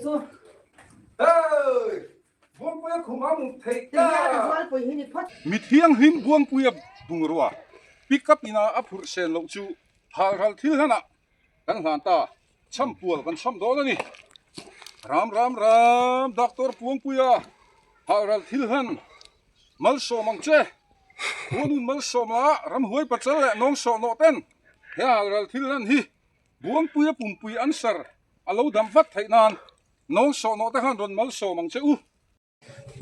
chu. Hey! Buangpuia khum a mut theih ta. Phawt. Mi thianghlim Buangpuia bungrua pick up ina a phurh sen loh chu halral thil hlanah kan hlan ta. Chhampual kan chham dawn a ni. Ram ram ram Doctor Buangpuia halral thil hlan malsawm ang che. Khuanun malsawm la ramhuai pachal leh nawng sawh nawh ten he halral thil hlan hi Buangpuia pumpui answer a lo dam vat theih nan nawng sawh nawh te khan rawn malsawm ang che u.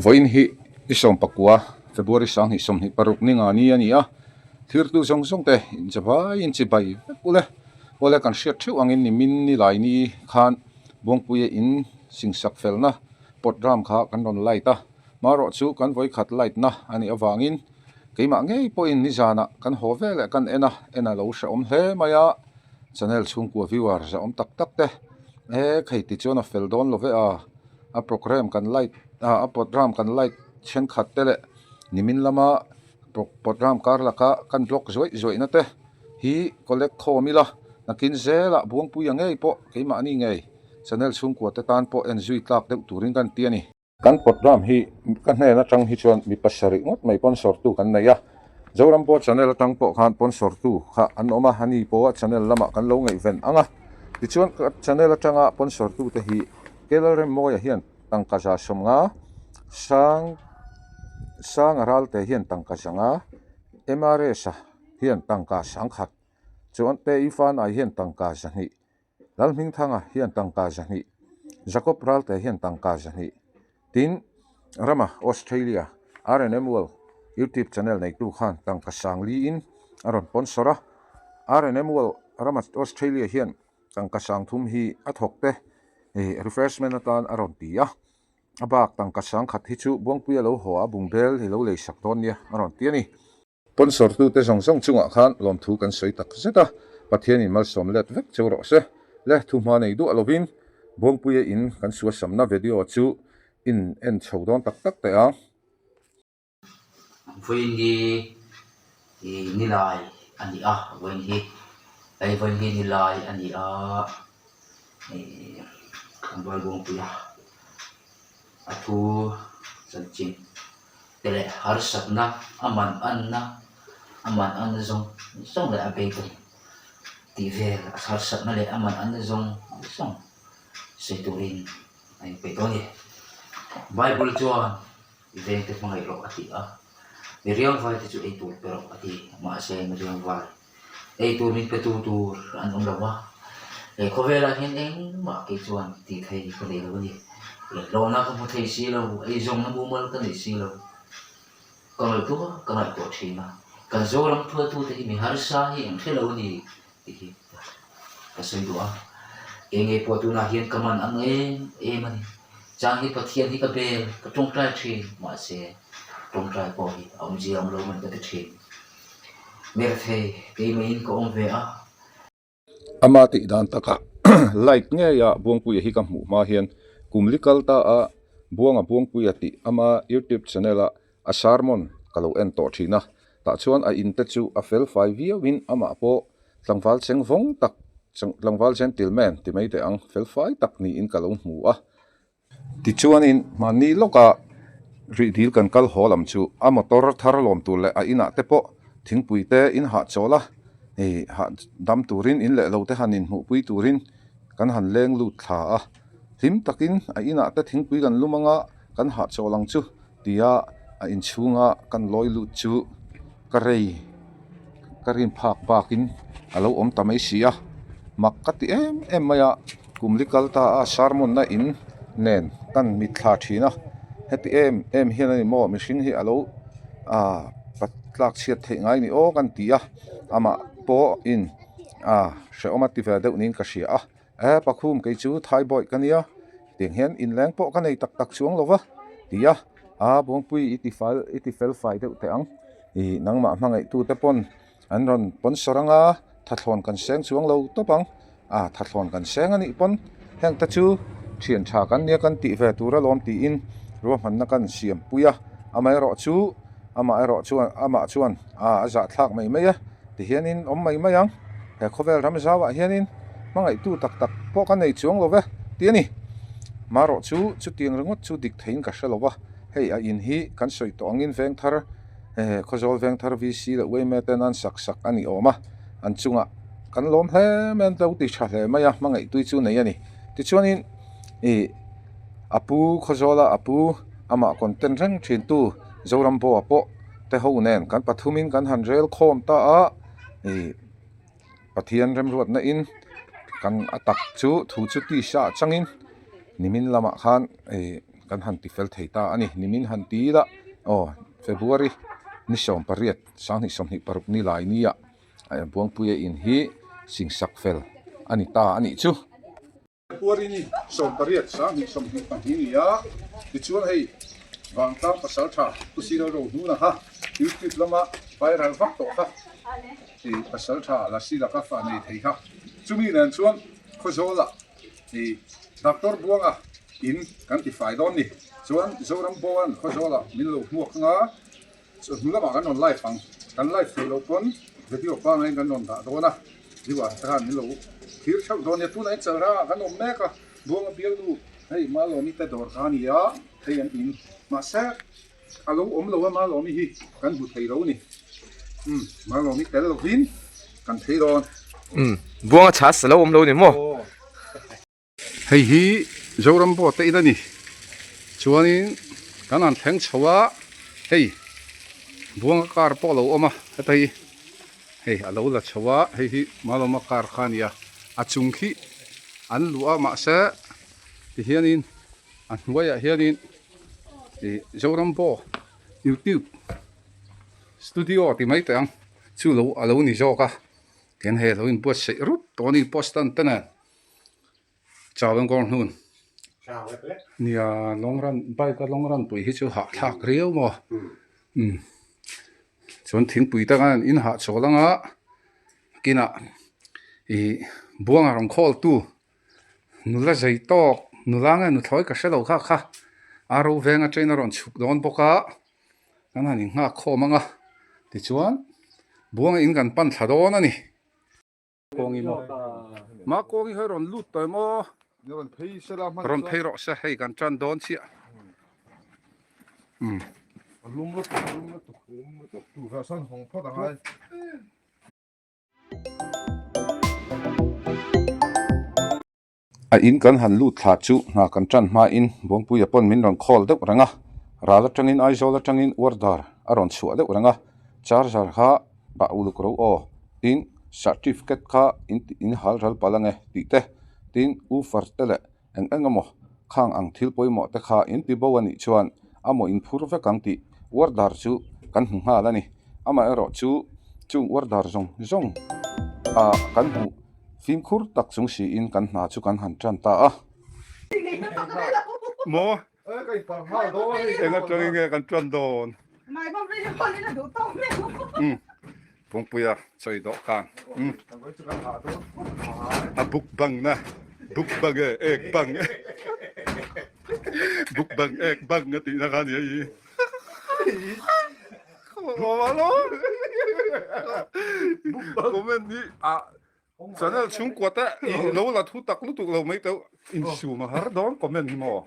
Vawiin hi i sawmpakua February 2026 ni nga ni a ni a, thirtu zawng zawng te inchevaiin chibai vek ule. Awle kan hriat theuh angin nimin ni lai ni khan Buangpuia in singsak felna pot ram kha kan rawn light a, marawh chu kan vawikhat light na a nih avangin keimah ngei pawhin nizanah kan haw vel leh kan en a, en a lo hrehawm hle mai a, channel chhungkua viewer zahawm tak tak te e khei tichuan a fel dawn lo ve a. A programme kan light ah a programme kan light thenkhat te leh nimin lama programme kar laka kan block zuaih zuaih na te hi collect khawm ila nakin zelah Buangpuia ngei pawh keimahni ngei channel chhungkua te tan pawh en zui tlak deuh turin kan ti a ni. Kan programme hi ka hnen atang hi chuan mi pasarih ngawt mai sponsor tu kan nei a, Zoram pawh channel atang pawh khan sponsor tu kha an awm a, ani pawh a channel lamah kan lo ngaihven ang a, tichuan channel atanga sponsor tu te hi. Kelalremmawia hian tangka 150, Sang Sanga Ralte hian tangka 500, MRS-a hian tangka 1000, chuan Te Ifanai hian tangka 200, Lalhmingthanga hian tangka 200, Jacob Ralte hian tangka 200, tin Rama Australia RNM World YouTube channel neitu khan tangka 40 in a rawn sponsor a, RNM World Rama Australia hian Tangka sangthum hi a thawk te ih refreshment atan a rawn ti a, a bak tangka sangkhat hi chu Buangpuia lo haw a bungbel i lo lei sak dawn nia a rawn ti a ni. Sponsor tu te zawng zawng chungah khan lawmthu kan sawi tak zet a, Pathianin malsawm let vek cheu rawh se. Le thuhma nei duah lovin Buangpuia in kan suasamna video chu in en chho dawn tak tak teh a. Vawiin hi ih nilai a ni a vawiin hi hei vawiin hi nilai a ni a ih kan Buangpui a a thu chanchin te leh harsatna a man anna a man anna zawng zawng leh a beidawng tih vel a harsatna leh a man anna zawng zawng sawi turin a inpeih dawn a ni Bible chuan. I vengte hmangaih rawh a ti a, mi riangvai te chu ei tur pe rawh a ti. Mahse mi riangvai ei tur min pe tu tur an awm lo a, he khawvelah hian engmah kei chuan tih thei ka nei lo a ni. Inhlawhna ka hmu thei si lo, eizawnna mumal ka nei si lo. Ka ngaihtuah a, ka ngaihtuah thin a, kan Zoram thuatute hi mi harsa hi an hre lo a ni tih hi ka sawi duh a, eng nge pawh tunah hian ka man ang em em a ni. Chang hi Pathian hi ka bel, ka tawngtai thin, mahse tawngtai pawh hi a awmzia awm lo man ka ti thin. Merthei keimah-in ka awm ve a. Ama tih dan takah light ngeia Buangpuia hi ka hmuh hma hian kum li kal ta a Buanga Buangpuia tih ama YouTube channel a a sermon ka lo en tawh thin a, tah chuan a in te chu a fel fai viau in amah pawh tlangval cheng vawng tak tlangval gentleman ti mai teh ang fel fai tak niin ka lo hmu a. Tichuanin mahni lawka rih dil kan kal haw lam chu a motor thar lawm tur leh a inah te pawh thingpui te in hahchawl a, ih hah dam turin in leh lo te han inhmuhpui turin kan han leng lut thla a, hlim takin a inah te thingpui kan lum anga kan hahchawl ang chu. Tia a inchhunga kan lawi lut chu ka rei ka rin phak bakin a lo awm ta mai si a, mak ka ti em em mai a, kum li kal ta a sermon na in nen kan mitthla thin a, heti em em hian a ni maw mihring hi a lo ah tlak chhiat theih ngai ni aw kan ti a, amah pawh in ah hrehawm a ti ve deuh niin ka hria a. E pakhum kei chu thai bawih ka nia tiang hian inleng pawh ka nei tak tak chuang lo va ti a a buangpui i ti fal i ti fel fai deuh teh ang ih nangmah hmangaih tu te pawn an rawn sponsor anga thathlawn kan seng chuang lo tawp ang a thathlawn kan seng anih pawn heng te chu thian tha kan nia kan tih ve tur alawm tiin ruahmanna kan siam pui a amaherawhchu amaherawhchuan amah chuan a a zahthlak mai mai e. Tihianin awm mai mai ang, he khawvel ram zauah hianin hmangaihtu tak tak pawh ka nei chuang lo ve tih a ni. Marawh chu chutiang ringawt chu dik theiin ka hre lo va, hei a in hi kan sawi tawh angin Vengthar Khawzawl Vengthar VC leh Uaime ten an sak sak a ni awm a, an chungah kan lawm hle mai a, an lo ti tha hle mai a, hmangaihtui chu nei a ni. Tichuanin ih a pu Khawzawla a pu amah content reng thintu Zoramboa pawh te ho nen kan pathumin kan han rel khawm ta a, ih. Pathian remruatna in kan a tak chu thu chu tisa ah changin nimin lamah khan ih kan han ti fel thei ta a ni nimin han ti ila aw February ni 18 sanghnih 25 ni lai ni ah Buangpuia in hi singsak fel a ni ta a nih chu. February ni 18 sanghnih 22 ni a tichuan hei Vangtlang Pasaltha Pu Silo Rohnuna kha YouTube lama viral vak tawh kha ih Pasaltha Lasi laka fa nei thei kha chumi nen chuan Khawzawla ih Doctor Buanga in kan ti fai dawn ni chuan Zoram Boan Khawzawla min lo hmuak anga Chawhnu lamah kan rawn live ang, kan live theih loh pawn video pangaiin kan rawn dah dawn a, viewer te khan min lo thlir theuh dawn nia, tunah hian Chalrangah kan awm mek a, Buanga bialnu hei Malawmi te dawr kha a ni a, hei an in mahse a lo awm lo a Malawmi hi kan hmu thei lo a ni, umm Malawmi tel lovin kan phei dawn. Umm Buanga chhas a lo awm lo ni maw? Hei hi Zoram boat te in a ni. Chuanin kan han thleng chho a, hei Buanga car pawh a lo awm a, heta hi hei a lo la chho a, hei hi Malawma car kha a ni a, a chung khi an luh a mahse tihianin a hnuaiah hianin ih Zoram boat youtube studio ti mai teh ang chu lo a lo ni zawk a, tihian hei a lo inbuatsaih rup tawh a ni post tan te nen. Chau ang kawng hnun. Nia long run bike a long run pui hi chu hahthlak riau maw. Umm chuan thingpui te khan in hahchawl anga kinah ih buanga rawn khawl tu nula zei tawk nula nge nuthlawi ka hre lo kha kha a ro veng atangin a rawn chhuk dawn bawk a kan han inghak khawm anga tichuan buanga in kan pan thla dawn a ni. Kawngi maw? Ma kawngi hi rawn lut tawh em aw? Rawn phei se la hman Rawn phei rawh se hei kan tan dawn chiah. Um. Lum lutuk lum lutuk lum lutuk tu kha san hawng phawt angai. A in kan han lut thla chu hna kan tan hmain Buangpuia pawn min rawn call deuh reng a, ral atangin Aizawl atangin order a rawn chhuah deuh reng a, charger kha bah uluk ro aw, tin certificate kha in in hal ral palh ange tih te, tin woofer te leh eng eng emaw khang ang thil pawimawh te kha in ti bo a nih chuan a maw in phur vek ang tih order chu kan hmu nghal a ni, amaherawh chu chung order zawng zawng ah kan hmuh. Fimkhur tak chung siin kan hna chu kan han tan ta a. Maw? Eng atangin nge kan tan dawn? Umm Pungpuia chawi dawhkan. Umm a buk bang na buk bang e ek bang e buk bang ek bang a tihna kha a ni a i. Comment hi a channel chhungkua te i lo la thu tak lutuk lo mai teuh insum a har dawn comment hi maw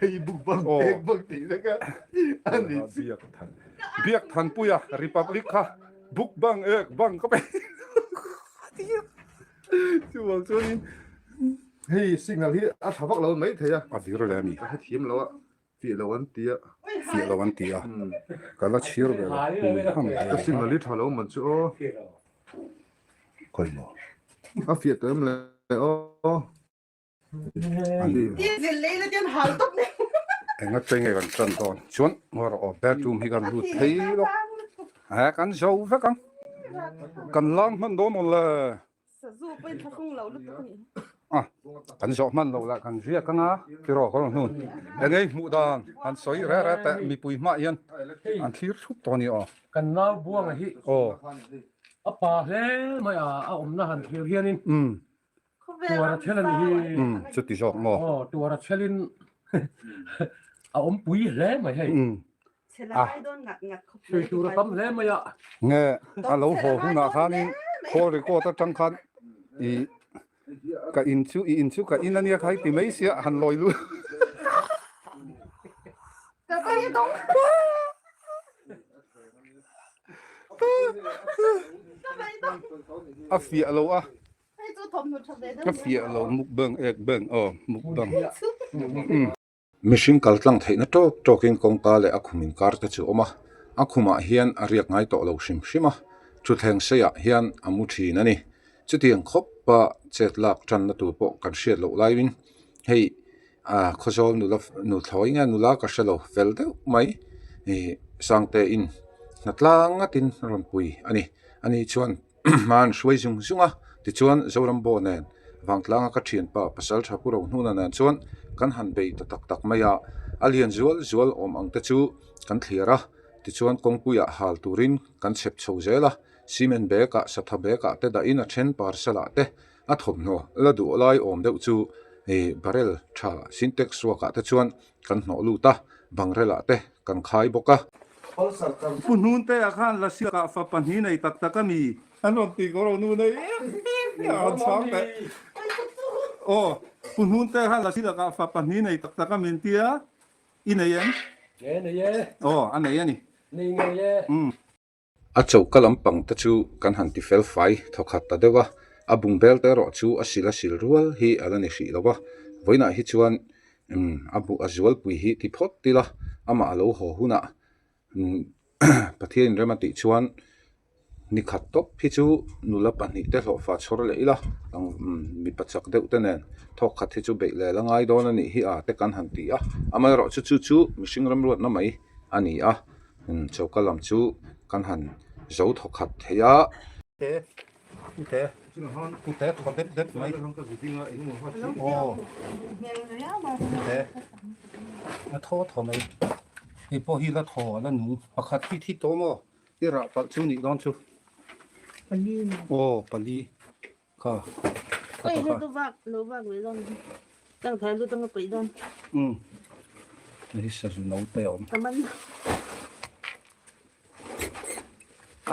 hei buk bang ek bang tih vek a ani biak than biak thanpuia republic kha buk bang ek bang ka pe chuvang chuanin hei signal hi a tha vak lo mai thei a a vir leh a ni ka hrethiam lo a Fiah lo an ti a. Fiah lo an ti a. Ka la chhir ve lo. Ui ham hle. Ka signal hi tha lo man chu aw. Khawi maw? A fiah tawh em le aw. Enga chei nge kan tan dawn chuan ngaw rawh aw bedroom hi kan lut phei lawk. He kan zo vek ang. Kan lang hman dawn maw le. Sazu pawh in thlahrung lo lutuk a ni. A, kan zawh hman lo lah kan ziak anga tiraw ka rawn hnun. Engei hmuh dan han sawi re re teh mipui hmah hian an thlir thup tawh a ni aw. Kan nau Buanga hi aw a pa hle mai a, a awmna han thlir hianin tuar a chel a ni hi. Chuti zawk maw? Aw, tuar a chelin a awmpui hle mai hei. Sawi tur a tam hle mai a. Nge a lo haw hunah khanin call record atang khan i ka in chu i in chu ka in ania kha hei ti mai sia han lawi lut. beidawng. Ka beidawng. A fiah lo a. Hei chu thawmhnaw tha ve deuh. A fiah lo mukbang ek bang aw mukbang. Mihring kal tlang theihna tawk tawkin kawngka leh a khum inkar te chu a awm a, a khumah hian a riak ngai tawh lo hrim hrim a, thutthleng seiah hian a mu thin a ni. Chutiang khawpa chet lak tanna tur pawh kan hriat loh laiin hei ah Khawzawl nula nuthlawi nge nula ka hre lo fel deuh mai ih Sangtein hna tlang ngatin a rawn pui a ni. Ani chuan. Hma an hruai zung zung a, tichuan Zorambo nen Vangtlanga ka thianpa pasal tha pu Rohnuna nen chuan kan han bei ta tak tak mai a, a lian zual zual awm ang te chu kan thliar a, tichuan kawngpuiah hal turin kan chhep chho zel a, cement bag ah satha bag ah te dahin a then parcel ah te a thawmhnaw la duh lai awm deuh chu barrel tha sintex ruakah te chuan kan hnawh lut a, bangrel ah te kan khai bawk a. Pu Hnunte ah khan Lasi ah fa pahnih nei tak tak a mi. An rawn ti kawr nu nei em em a rawn chhang teh. Aw, Pu Hnunte ah khan Lasi lakah fa pahnih nei tak tak a min tia, i nei em? Nge nei e. Aw, a nei a ni. Nei ngei e. Umm. A choka lampang te chu kan han ti fel fai thawkhat ta deuh a, a bungbel te erawh chu a sil a sil rual hi a la ni hrih lo a, vawiinah hi chuan umm a bu a zualpui hi ti phawt ila amah a lo haw hunah umm Pathian in rem a tih chuan ni khat tawp hi chu nula pahnih te hlawhfa chhawr leh ila ang umm mipa chak deuh te nen thawk khat hi chu beih leh la ngai dawn a nih hi a te kan han ti a, amaherawhchu chu chu mihring remruatna mai a ni a. Choka lam chu kan han zo thaw khat thei a. Te te te thaw dep dep mai aw te a thaw thaw mai hei pawh hi la thaw a la nung pakhat hi thi tawh maw i rah palh chu nih dawn chu aw pali. Kha kha Oi he tu vak lo vak ve dawn tang thai lu tang a paih dawn. Um hei sazu no te a awm. Ka man.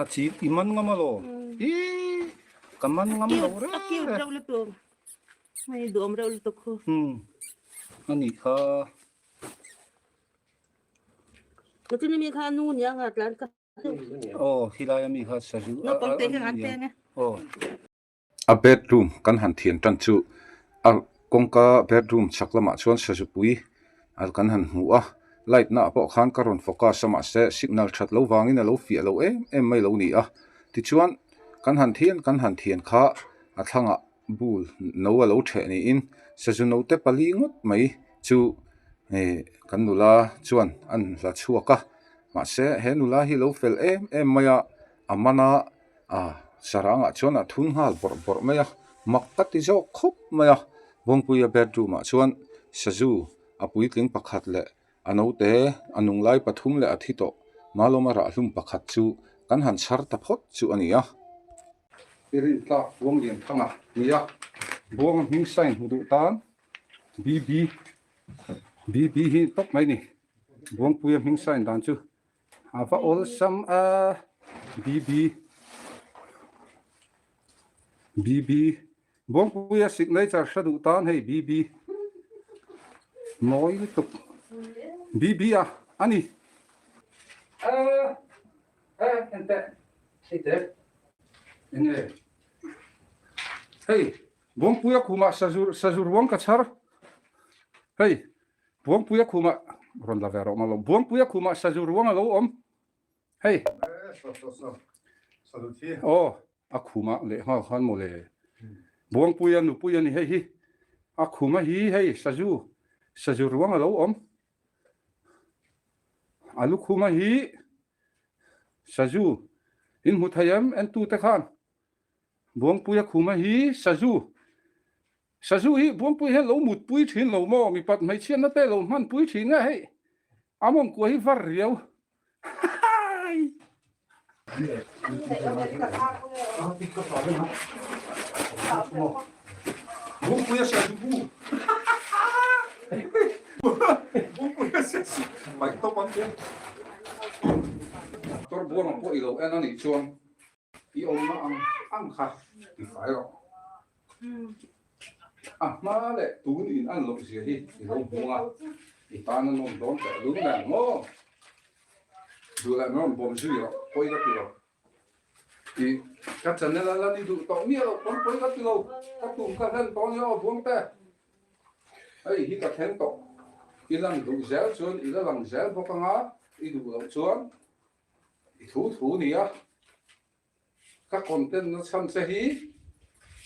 A chi i man ngam alo. I ka man ngam lo re. A cute reuh lutuk. Hei duhawm reuh lutuk khu. Um ani kha. Ka chini mi kha nu nia nga tlan ka. Aw khilai ami kha sazu a aw. A bedroom kan han thian tan chu a kawngka bedroom chhak lamah chuan sazu pui a kan han hmu a light na ah pawh khan ka rawn focus a mahse signal that lo vangin a lo fiah lo em em mai lo ni a tichuan kan han thian kan han thian kha a thlangah bul no a lo theh niin sazu note pali ngawt mai chu ih kan nula chuan a hla chhuak a. Mahse he nula hi lo fel em em mai a, a man a, ah sarangah chuan a thun nghal bawrh bawrh mai a, mak ka ti zawk khawp mai a, Bawngpuia bedroom ah chuan sazu a puitling pakhat leh a naute a nung lai pathum leh a thi tawh Malawma rah hlum pakhat chu kan han chhar ta phawt chu a ni a. I rin tlak Buang Lianthanga nia Buanga hming sign hmu duh tan BB BB hi tawp mai ni. Buangpuia hming sign dan chu a va awlsam a BB BB Buangpuia signature hre duh tan hei BB mawi lutuk BB a ani e e enteh hei te enge hei Buangpuia khumah sazu sazu ruang ka chhar hei Buangpuia khumah rawn la ve rawh mah lo. Buangpuia khumah sazu ruang a lo awm. Hei. Aw, a khumah leh nghal khan maw le. Buangpuia nupui a ni hei hi. A khuma hi hei sazu, sazu ruang a lo awm. A lukhuma hi sazu in hmu thei em entute khan. Buangpuia khuma hi sazu Sazu hi Buangpui hian lo mutpui thin lo maw? Mipat hmeichhiatna te lo hmanpui thin nge hei? A mawngkua hi var riau. Hahaii. Buangpui a sazu bu. Buangpui a sazu paih tawp ang che. Doctor Buanga pawh i lo en a nih chuan. I awmna ang ang kha ti fai rawh. A hma leh tun in an loh zia hi i lo hmu a, i tan a nawm dawn teh lung nen maw? Duh leh min rawn bawm zui rawh, pawi ka ti lo. I ka channel a la ni duh tawh miah loh pawn pawi ka ti lo, ka tum ka hlen tawh nia aw Buangte. Hei hi ka thleng tawh, i lan duh zel chuan i la lang zel bawk anga, i duh loh chuan i thu thu nia. Ka content na chhan che hi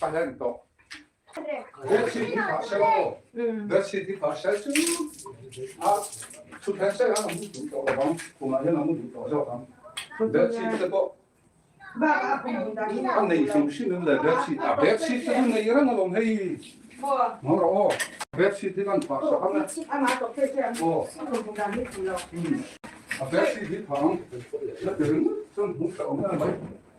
ka hlen tawh. Bedsheet hi phah sel aw. Bedsheet hi phah sel chu a thutthleng sel hian a mu duh tawh lo ang. Khumah hian a mu duh tawh zawk ang. Bedsheet te pawh a nei hrim hrim em le bedsheet a bedsheet te chu nei reng alawm hei. Ngaw rawh aw. Bedsheet hi kan phah sak ang e. Aw. A bedsheet hi phah ang. La ti ringawt chuan hmu teh awm em mai.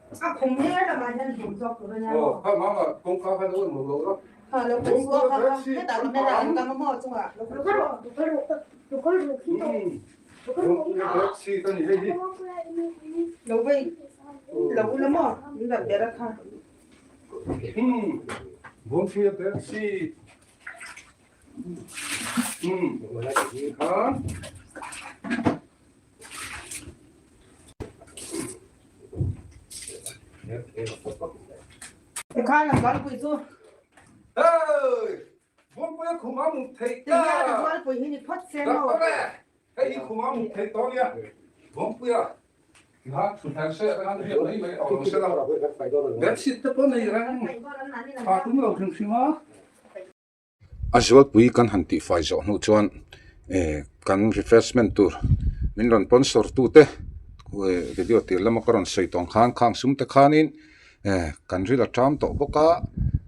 A khum ner lamah hian hmu zawk tur a nia. Aw, kha mama kawngka kha lo lo lo la. Kha lo kan suak kha kha hetah camera an kam a maw chungah. Lo kal rawh, lo kal rawh, lo kal rawh khi tawh. Lo kal rawh. Bedsheet a ni hei hi. Lo vei lo ula maw min rawn ber a kha. Umm, Buangpuia bedsheet. Umm, kha. Tikhan an zualpui chu. Hey! Buangpuia khum a mut theih ta. Tihian a zualpui hi ni phawt se maw? Doctor e! Hei hi khum a mut theih tawh nia. Buangpuia tikhan thutthleng se atanga riak mai mai tawh lo se la. Bedsheet te pawh nei reng. Tha tum lo hrim hrim a. A zualpui kan han tihfai zawh hnu chuan eh kan refreshment tur min rawn sponsor tute eh video tir lama ka rawn sawi tawng khan khang sum te khanin eh kan ril a ṭam tawh bawk a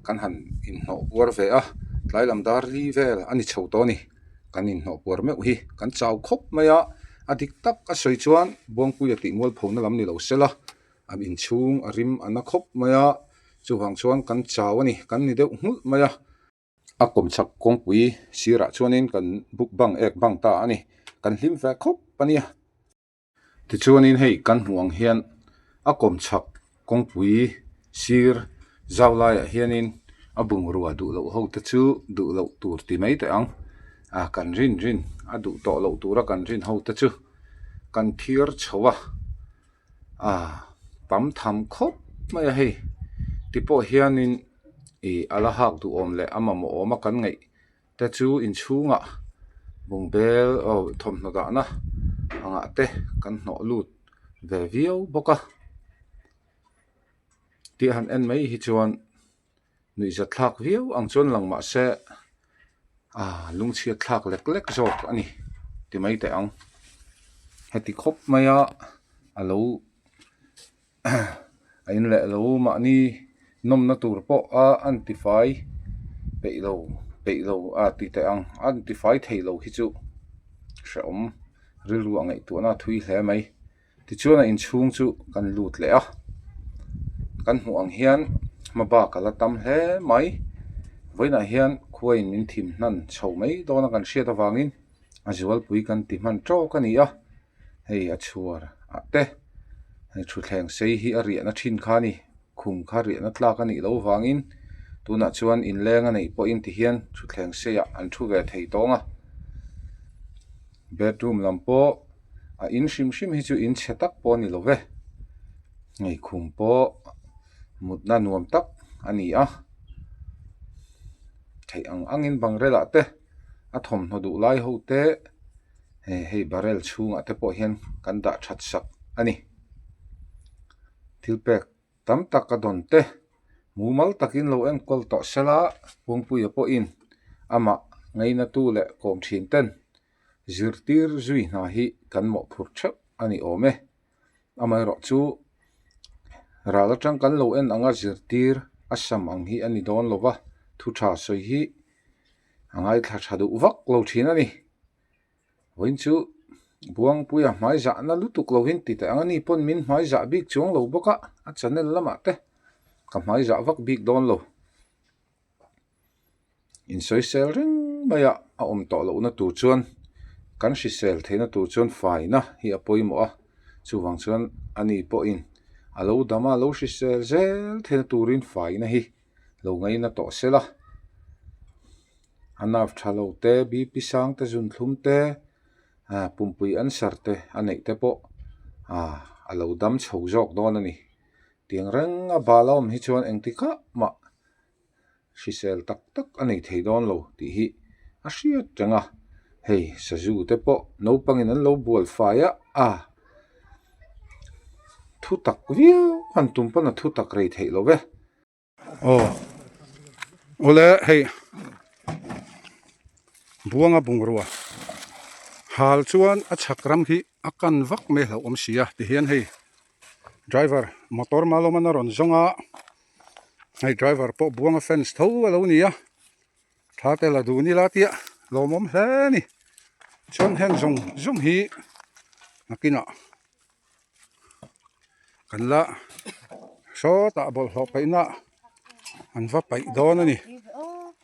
kan han inhnawh puar ve a tlai lam dar li vel a ni chho tawh a ni kan inhnawh puar meuh hi kan chau khawp mai a a dik tak a sawi chuan Buangpuia tih mualphona lam ni lo se la a inchhung a rim a na khawp mai a chuvang chuan kan chau a ni kan ni deuh nghulh mai a. A kawmchhak kawngpui sirah chuanin kan buk bang ek bang ta a ni kan hlim ve khawp a nia. Tichuanin hei kan hmuh ang hian a kawmchhak kawngpui sir zau laiah hianin a bungrua duh loh ho te chu duh loh tur ti mai teh ang a kan rin rin a duh tawh loh tura kan rin ho te chu kan thiar chho a. Ah tam tham khawp mai a hei ti pawh hianin ih a la hak duhawm leh a mamawh awm a kan ngaih te chu inchhungah bungbel aw thawmhnaw dahna angah te kan hnawh lut ve viau bawk a tih han en mai hi chuan. Nuihzat thlak viau ang chuan lang mah se ah lungchhiat thlak lek lek zawk a ni ti mai teh ang. Heti khawp mai a a lo a in leh lo mahni nawmna tur pawh a an tifai peih lo peih lo a ti teh ang an tifai thei lo hi chu hrehawm rilru a ngaihtuahna a thui hle mai. Tichuan a inchhung chu kan lut leh a, kan hmuh ang hian hma bak a la tam hle mai. Vawiinah hian khuaiin min thim hnan chho mai dawn a kan hriat avangin a zualpui kan ti hman tawk a ni a, hei a chhuar ah te hei thutthleng sei hi a riahna thin kha a ni, khum kha riahna tlak a nih loh avangin tunah chuan inleng a neih pawhin tihian thutthleng seiah an thu ve thei tawng a, bedroom lam pawh. A in hrim hrim hi chu in chhe tak pawh a ni lo ve hei khum pawh mutna nuam tak a ni a theih ang angin bangrel ah te a thawmhnaw duh lai ho te hei barrel chhungah te pawh hian kan dah that sak a ni thil pek tam tak a dawn te mumal takin lo enkawl tawh sela Buangpuia pawhin amah ngainatu leh kawm thin ten. Zirtir zui hna hi kan mawhphurh theuh a ni awm e. Amaherawh chu ral atang kan lo en anga zirtir a sam ang hi a ni dawn lo va, thu tha sawi hi a ngaithla tha duh vak lo thin a ni. Vawiin chu Buangpuia hmai zahna lutuk lovin ti teh ang a ni pawn min hmai zah bik chuang lo bawk a, a channel lamah te ka hmai zah vak bik dawn lo. Insawisel reng mai a a awm tawh lohna tur chuan kan hrisel theihna tur chuan faina hi a pawimawh a chuvang chuan ani pawhin a lo dam a a lo hrisel zel theihna turin faina hi lo ngaina tawh se la. A nerve tha lo te, BP sang te, zunthlum te, ah pumpui ulcer te a neih te pawh ah a lo dam chho zawk dawn a ni. Tiang reng a bal a awm hi chuan engtikah mah hrisel tak tak a nei thei dawn lo tih hi a hriat reng a, hei sazu te pawh naupangin an lo bual fai a, a thu tak viau han tum pawn a thu tak rei theih lo ve. Aw awle hei buanga bungrua hal chuan a chhak ram hi a kan vak mai hlauh awm si a tihian hei driver motor malawm an a rawn zawng a. Hei driver pawh buanga fans tho a lo ni a thla te la dun ila tia lawmawm hle a ni chuan heng zawng zawng hi nakinah kan la sawtah bawlhhlawh paihna an va paih dawn a ni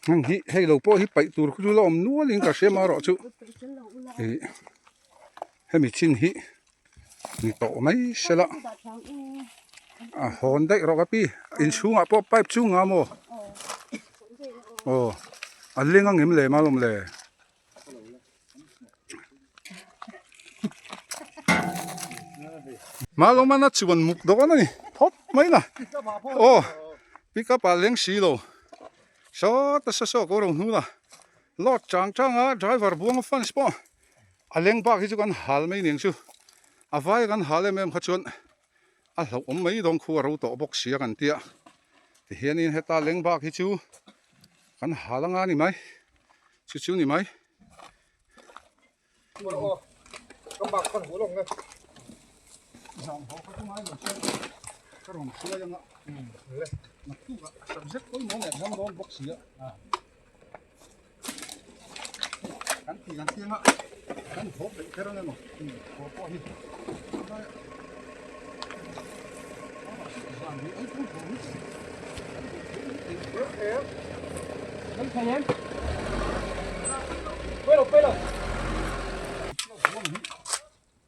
heng hi hei lo pawh hi paih tur chu la awm nual in ka hria marawh chu ih hemi chin hi. Ni tawh mai sela a hawn daih rawh ka pi inchhungah pawh pipe chu nga maw aw a leng ang em le malawm le malawm ana chuan muk dawn a ni phawt mai la aw pick up ah leng si lo sawta saw saw ko ro hnu la load chang chang a driver buanga fans pawh. A leng bak hi chu kan hal mai ning chu a vai kan hal em em kha chuan a hlauh awm mai dawn khu a ro tawh bawk sia kan tia tihianin heta leng bak hi chu kan hal anga ni mai chu chu ni mai. Kan tih kan chiang a, kan thawk leh kher ang emaw thaw pawh hi zan hi ai pawh thaw hi kan thei em pelo pelo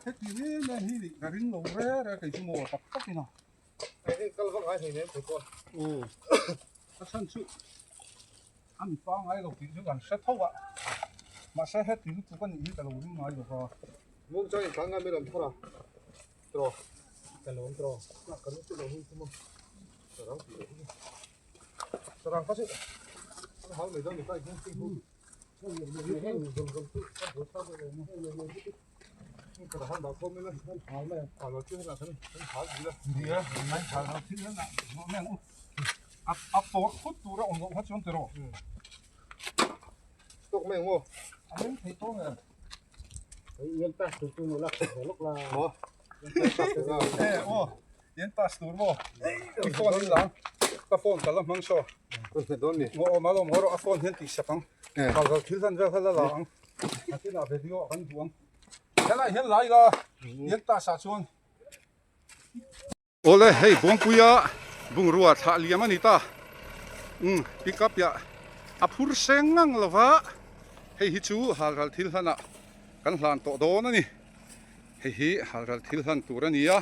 heti em em hi nih ka ring lo re re kei chu maw tak tak in a hei kal vak ngai thei nen thei pawh aw a chhan chu A mi pangngai lo tih chu kan hre tho a, mahse heti lutuk a nih hi ka lo ring ngai lo va. Mum chuan inthlan ngai mai lo thar a, tawh ka lawm tawh ka lu chu lo hun thum a, sarang tih loh hi sarang kha chu an hau mai dawn ni kai hian thing hu A tawrh phut tur a awm loh kha chuan tiraw? Tawk mai ang aw. A meng thei tawng em? Yen pass tur chu lak thei lawk la. Maw? E aw, yen pass tur maw? I phone in lang. Ka phone ka la hmang saw. Aw aw malawm haw rawh a phone hian tih sak ang. Kal kal thil hlan vel kha la la ang. Nakinah video ah kan duh ang. Helai hian lai la yen pass ah chuan. Awle hei Buangpuia bungrua thlah liam a ni ta. Umm pick up ah a phur seng ngang lo va, hei hi chu halral thil hlan ah kan hlan tawh dawn a ni. Hei hi halral thil hlan tur a ni a,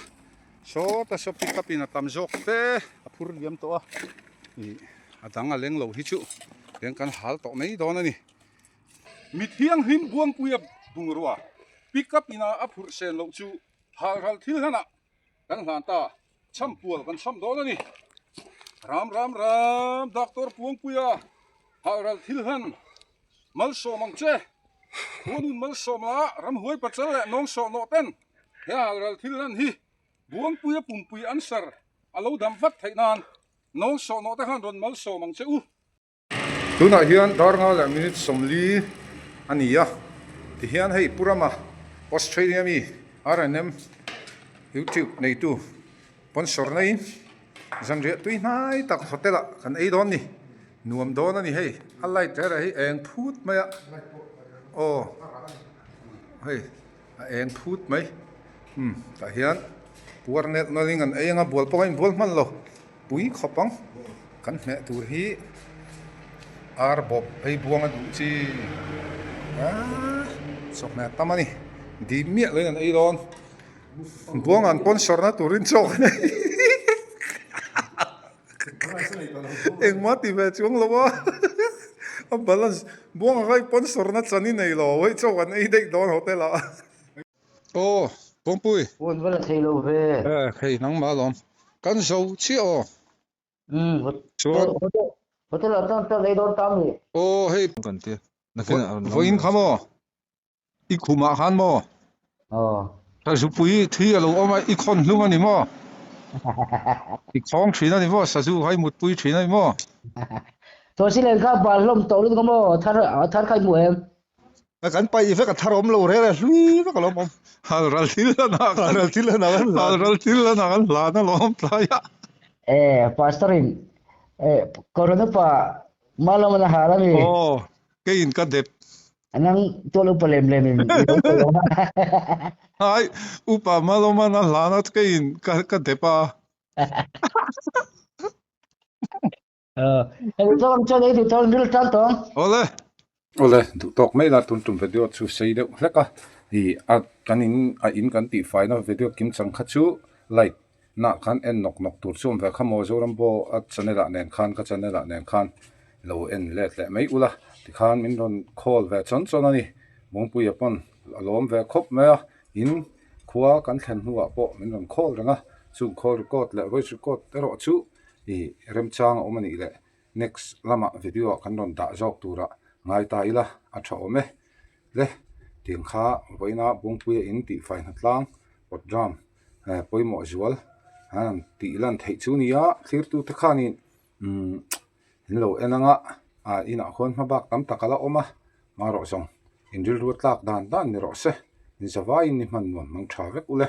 sawta saw pick up in a tam zawk te a phur liam tawh a, ih a dang a leng lo hi chu eng kan hal tawh mai dawn a ni. Mi thianghlim Buangpuia bungrua pick up in a phurh sen loh chu halral thil hlan ah Kan hlan ta, chhampual kan chham dawn a ni. Ram ram ram, Doctor Puangpuia, halral thil hlan malsawm ang che. Khuanun malsawm la, ramhuai pachal leh nawng sawh nawh ten he halral thil hlan hi Buangpuia pumpui answer a lo dam vat theih nan nawng sawh nawh te khan rawn malsawm ang che u. Tunah hian dar nga leh minute 40 a ni a, tihian hei Pu Rama Australia mi RNM YouTube neitu sponsor naiin zanriah tui hnai tak hotel ah kan ei dawn ni, nuam dawn a ni hei, a light reh reh hi eng phut mai a, aw hei a eng phut mai, umm tah hian puar nelh nawlh in an ei anga bual pawh a inbual hman lo. Pui khawp ang kan hmeh tur hi ar bawp phei buang a duh chi aaa chawhmeh tam a ni dim miah loin an ei dawn buang an sponsor na turin chaw an ei engmah ti ve chuang lo a. A balance buanga kai sponsor na chan i nei lo hei chaw kan ei daih dawn hotel ah. Aw Pawngpui. Phone va la thei lo ve. Eh hei nangmah alawm. Kan zo chiah aw. Umm Chuan. Hotel hotel ah chuan chaw ei dawn ta mi. Aw hei. Kan tia. Nakin ah rawn lang Vawiin kha maw? I khumah khan maw? Aw. Sazupui thi a lo awm a, i khawn hlum a ni maw? I khawng thin a ni maw? Sazu kha i mutpui thin a ni maw? Thawhsi len kha bal hlawm tawh lutuk a maw? Thar thar kha i hmu em? Kan paih vek a thar awm lo reng a, hlui vek a lo awm. Hal ral thil a nah Hal ral thil a nah kan hlan. Hal ral thil a nah kan hlan alawm tlai a. Eh, Pastor in eh Corona pa Malawm a hal a mi. Aw, keiin ka dep. Anang tual upa lem lem in i lo sawi awm a. Hai, upa Malawman a hlan a keiin ka ka dep a. Aw, hei chuan chuan ei duh tawng ril tan tawng. Awle. Awle, duh tawk mai la tun tum video chu sei deuh hlek a. I a kan in a in kan tih faina video kim chang kha chu light nah khan en nawk nawk tur chu awm ve kha maw Zoram Bo a channel ah nen khan ka channel ah nen khan lo en let leh mai ula tikhan min rawn call ve chawn chawn a ni Bawngpuia pawn a lawm ve khawp mai a in khua kan thlen hnuah pawh min rawn call reng a chung call record leh voice record erawh chu ih remchang a awm a nih leh next lamah video ah kan rawn dah zawk turah ngai ta ila a tha awm e le tiang kha vawiina Bawngpuia in tihfai hnatlang pawt ram eh pawimawh zual an tih lan theih chu nia thlirtute khanin umm in lo en anga ah inah khuan hma bak tam tak a la awm a marawh zawng in rilru a tlak dan dan ni rawh se in zavaiin ni hman nuam hmang tha vek ule.